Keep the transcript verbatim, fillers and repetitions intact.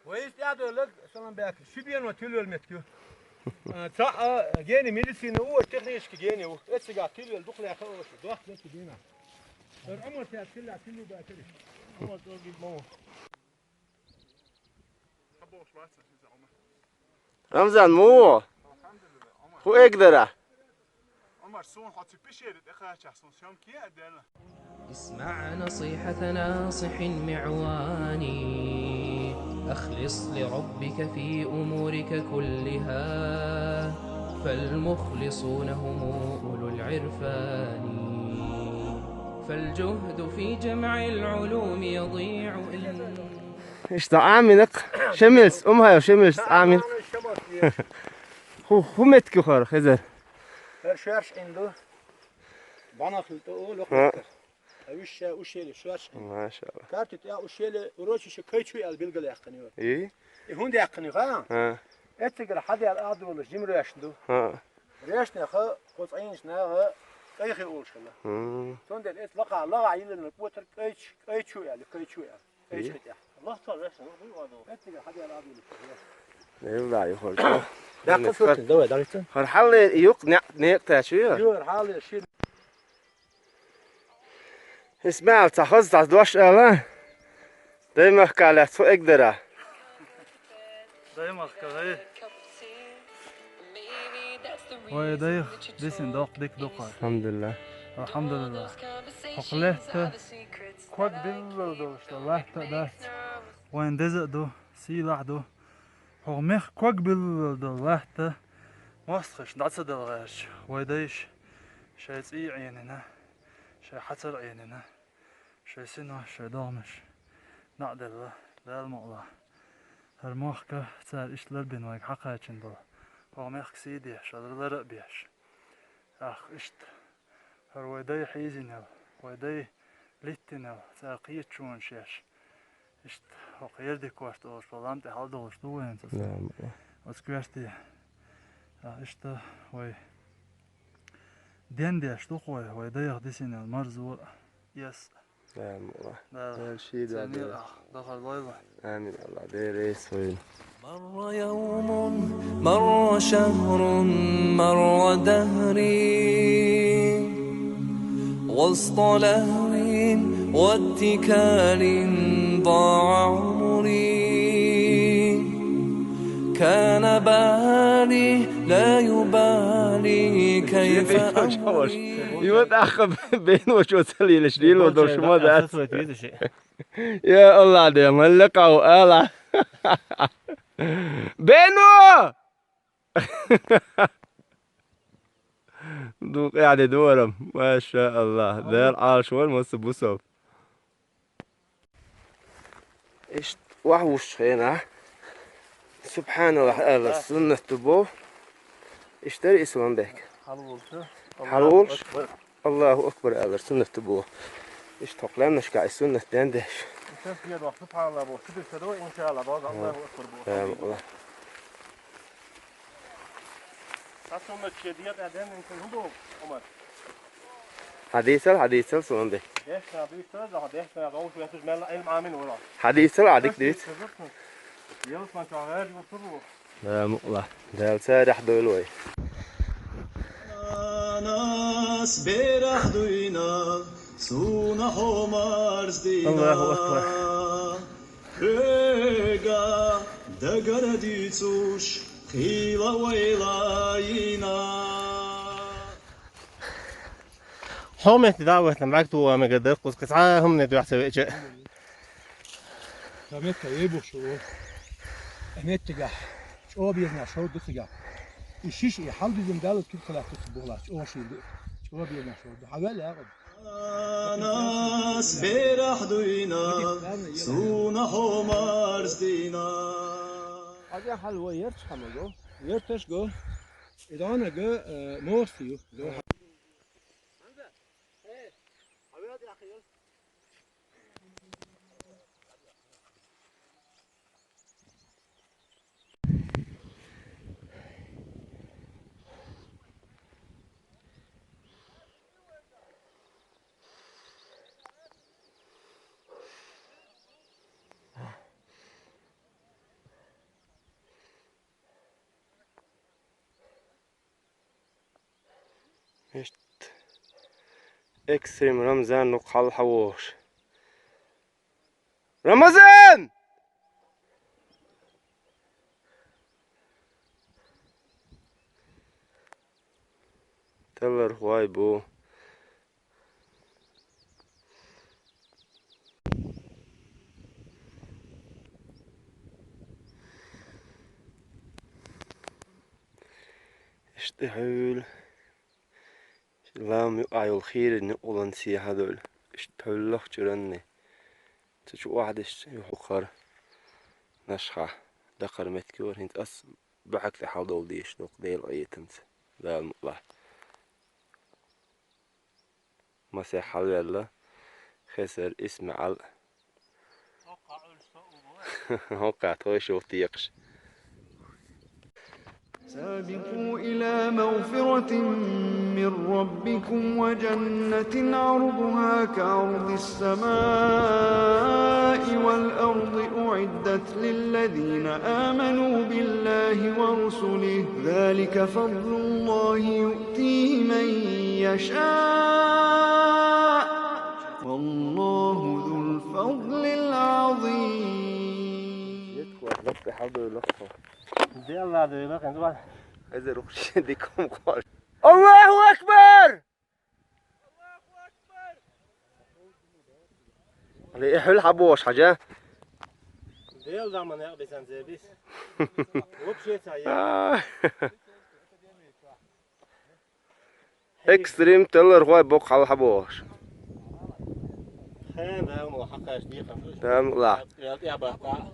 Вай, иштта а долаг, салам бяк. Ши бено тилвел меткю. А, ца, а, гени медицина у, технически гени у. Эцигахь тилвел дукха лаьхка ошу. Дохк метки дина. Дар Ӏумар тя тилла тилу бакари. Ӏумар тӀогиг мо. Рамзан, му? ХӀу эгдара? Ӏумар, суна хьо цу пещере тӀекхачахь, суна съёмки а делла. اسمع نصيحة ناصح معواني، أخلص لربك في أمورك كلها، فالمخلصون هم أولو العرفان، فالجهد في جمع العلوم يضيع إن Иштта Ӏаминакх, шемилс, умхайо шемилс Ӏамин. Ху, ху метки хор, хезер. Хер шерш инду. Банахли то о лохтар. А виша ушели шерш ин. Машалла. Карти тя ушели урочи ше кайчу ал билгал яхкани. И? И хунди яхкани ха? А. Эцигра хадял адулу жим решнду. А. Решне ха, коцайнш на ха, кайхи улшала. М. Тондел эц лаха, лаха илен котар кайч, кайчу ал, кайчу ал. Эй. Эй, чё тебя? Лохтал вешен, ну, буй ваду. Эттиге хадяр абили. Элла, ю хор. Дакъа сутин, давай, дагицин. Хор хьалле юкъ не, не тачу ю. Юр, хьалле шин. Исмаил, ца хоза, ца дош ала. Даймахка лаьцу эгдара. Даймахка, эй. Вай дайх, дисин доккха дика ду кхар. Алхьамдулиллах. Алхьамдулиллах. ХӀокху лаьтта ког биллал долуш долу латта а дац. Вайн деза а ду, сийлахь а ду. ХӀокху мех ког биллал долу латта мостагӀаш дӀа ца дала гӀерташ. Вай дайша шайн цӀий а Ӏенина, шайн хьацар а Ӏенина. Шайн синош, шайн догӀмаш дӀа а делла, Дала мукъалахь. ХӀара мохка цара иштта ларбина вайга хьакхачийна болу. ХӀокху мехка сий деш, хӀара лара а беш. Ах, иштта, хӀара вай дай хьийзинел, вай дай литтинел, цара кхечунаш еш. Иштта, хӀокху Ерди корта олуш болу лам тӀе хьаладолуш ду вайна цу Да, сахьтехь. Оцу коьрте. Ах, иштта, вай ден деш ду-кх вай, вай дайх дисинел марзо а, эс а. Амин, Аллах. Да. Дала ший дуьхьа дойла. Амин, Аллах. Дера эс вайна. مر يوم، مر شهر، مر دهري، وسط لهو واتكال ضاع عمري. كان بالي لا يبالي كيف أمري. Юха тӀаккха бен вачо ца лелаш, лело долуш ма дац. Я Аллах, де, малла къав ала. Бено! Ду къяде дорам. Маша Аллах. Дала Ӏалаш ван массо бусов. Иштта вахьуш хенахь, субхьаналлах алар суннат ду бо. Иштта дара и суннат бехк. Хьалволчу. Хьалволуш. Аллаху акбар. Аллаху акбар алар суннат ду бо. Иштта хӀокху лаьмнашкахь и суннат ден деш. Иштта субхьаналлах бо, сидир ца до, иншаллах, бо, Аллаху акбар бо. Амин. Хьадийсал, хьадийсал, сунан де. Хьадийсал, хьадийсал, дик дийц. Ла мукъла. Дала царахь дойла вай. Анас берах дуйна, суна хьо марздина. Аллаху акбар. Хьоьга дагара дуьйцуш, хийла ойла йина. Хьо метта дӀа а вахана, бӀаьрг тухуш мегар дара кхуза, цхьа а хӀуманна дуьхьа ца веача. Ца метта вай бу шу. Ткъа меттигахь чӀо безна шор ду цигахь. И шиша, и хьалдизина Далла куьг хиларх ду ца бухалахь, чӀо шийла ду. ЧӀо безна шор ду. Хьавел а гӀо. Анас берах дуйна, суна хьо марздина. Хьажа хьал вай ярташ хьама го? Ярташ го. И дӀанага, э, мохс ю. Экстрим Рамзан ну хьалхавош. Рамазан! Таллар хвай бу. Иштта хьуьл. Лам юкъа йолу хийран юкъалан сехьа долу. Иштта хьуьллах чуьранна. Цу чу охьадеш юххара нашха дакхара меттиг вара. ХӀинца ас баьхьаг тӀе хьаладовла дезаш доккху Делан къинхетамца. Дала мукъалахь. Масех хьалаваьлла. Хесар, ИсмаӀал. ХӀокху тхойша ву текхаш. سابقوا إلى مغفرة من ربكم وجنة عرضها كعرض السماء والأرض أعدت للذين آمنوا بالله ورسله ذلك فضل الله يؤتيه من يشاء والله ذو الفضل العظيم. Дела дойла, хӀинца ван. Эзар ухуш дикум кхош. Аллаху акбар! Али, э, хьуьлла хьабохуш, хьажа? Дела заман якъ бесан зебис. Вообще ца я. А. Экстрим таллар хой боккха хьалха бохуш. Хен, да, мо хакаш ди хам. Дам ла. Я, я, ба, ба.